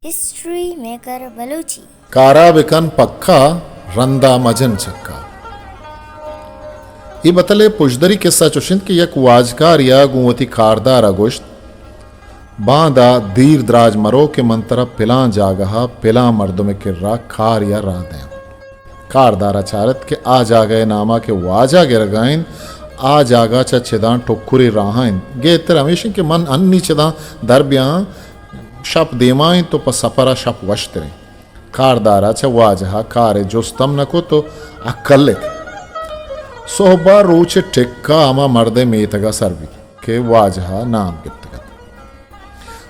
History maker Balochi. کارا بکن پکا، رندا مجن چکا۔ اے بتل ءِ پژدری کسہ چوش انت کہ یک واجکارے ءَ گوں وتی کاردار ءَ گوشت، باندا دیر دراج مرو کہ من ترا پلان جاگہ ءَ پلان مردم ءِ کرا کارے ءَ راہ دیاں۔ کاردار ءَ چارت کہ آ جاگہ ءِ نام ءَ کہ واجہ گرگ ءَ انت، آ جاگہ چہ چداں ٹکرے راہ ءَ انت۔ گہتر ہمیش انت کہ من انی چداں در بیاں، شپ دیما انت ءُ پہ سپر ءَ شپ وشتر انت۔ کاردار ءَ چہ واجہ ءَ کار ءِ جست ہم نہ کت ءُ اکلت۔ سہب ءَ روچ ءِ ٹک ءَ ہما مرد ءِ میتگ ءَ سر بیت کہ واجہ ءَ نام گپتگ ات۔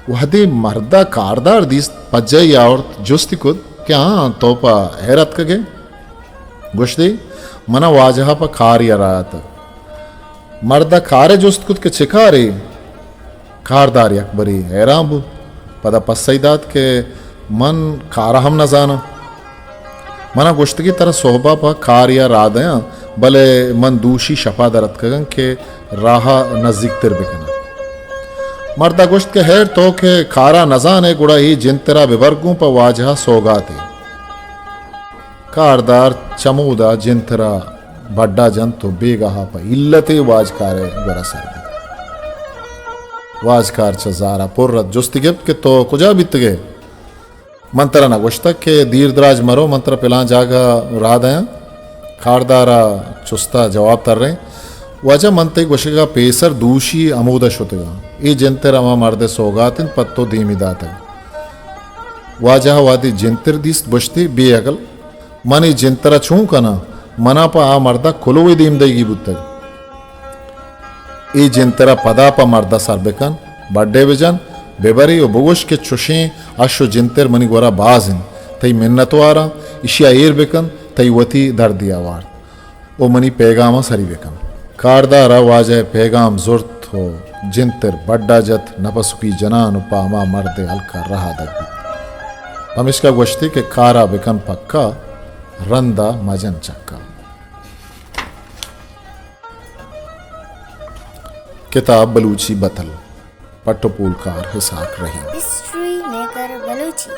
وہدے مرد ءَ کاردار دیست، پجہ ئے آورت، جستی کت کہ ہاں، تو پہ ہیر اتکگ ئے؟ گوشتی، من ءَ واجہ ءَ پہ کارے ءَ راہ اتگ۔ مرد ءَ کار ءِ جست کت کہ چے کارے؟ کاردار یک برے حیران بوت، پدا پسہ ئے دات کہ من کار ءَ ہم نہ زاناں۔ من ءَ گوشتگی ترا سہب ءَ پہ کارے ءَ راہ دیاں، بلے من دوشی شپ ءَ در اتکگاں کہ راہ ءَ نزیک تر بکناں۔ مرد ءَ گوشت کہ ہیر، تو کہ کار ءَ نزان ئے، گڑا اے جنتر ءَ ببر گوں، پہ واجہ ءَ سوگاتے۔ کاردار چمودا جنترا بڈا جنت و بیگاہا پہ علتے واجکارئے گورا سر بیت۔ واجکار چہ زارا پر ات، جستی گپت کہ تو کجا بیتگئے؟ من ترا نہ گوشتگ کہ دیر دراج مرو، من ترا پلان جاگہ راہ دیاں؟ کاردارا چستا جواب تریں، واجہ من تئی گوشگا پیسر دوشی ہمودا شتگاں۔ اے جنتر ہما مردئے سوگات انت پہ تو دیمی داتگ۔ واجہ ء وہدے جنتر دیست، گوشتی، بے عقل، من اے جنتر ء چون کناں؟ منا پہ آ مرد ء کلوہے دیم دئیگی بوتگ۔ اے جنتر ء پدا پہ مرد ء سر بکن، بڈ ء بجن، ببرے و بگوش کہ چشیں اش و جنتر منی گورا باز انت۔ تئی منت واراں، اشی ء ایر بکن، تئی وتی دردے ء وارت۔ و منی پیگاماں سری بکن۔ کاردار ء واجہ ء پیگام زرت و جنتر بڈا جت، نپسکی جنان و پہ ہما مرد ء ہلک ء رہادگ بیت۔ پمیشکا گوشتی کہ کار ء بکن پکا، رند ء مجن چکا۔ کتاب بلوچی بتل، پٹ و پولکار اسحاق رحیم۔ History maker Balochi.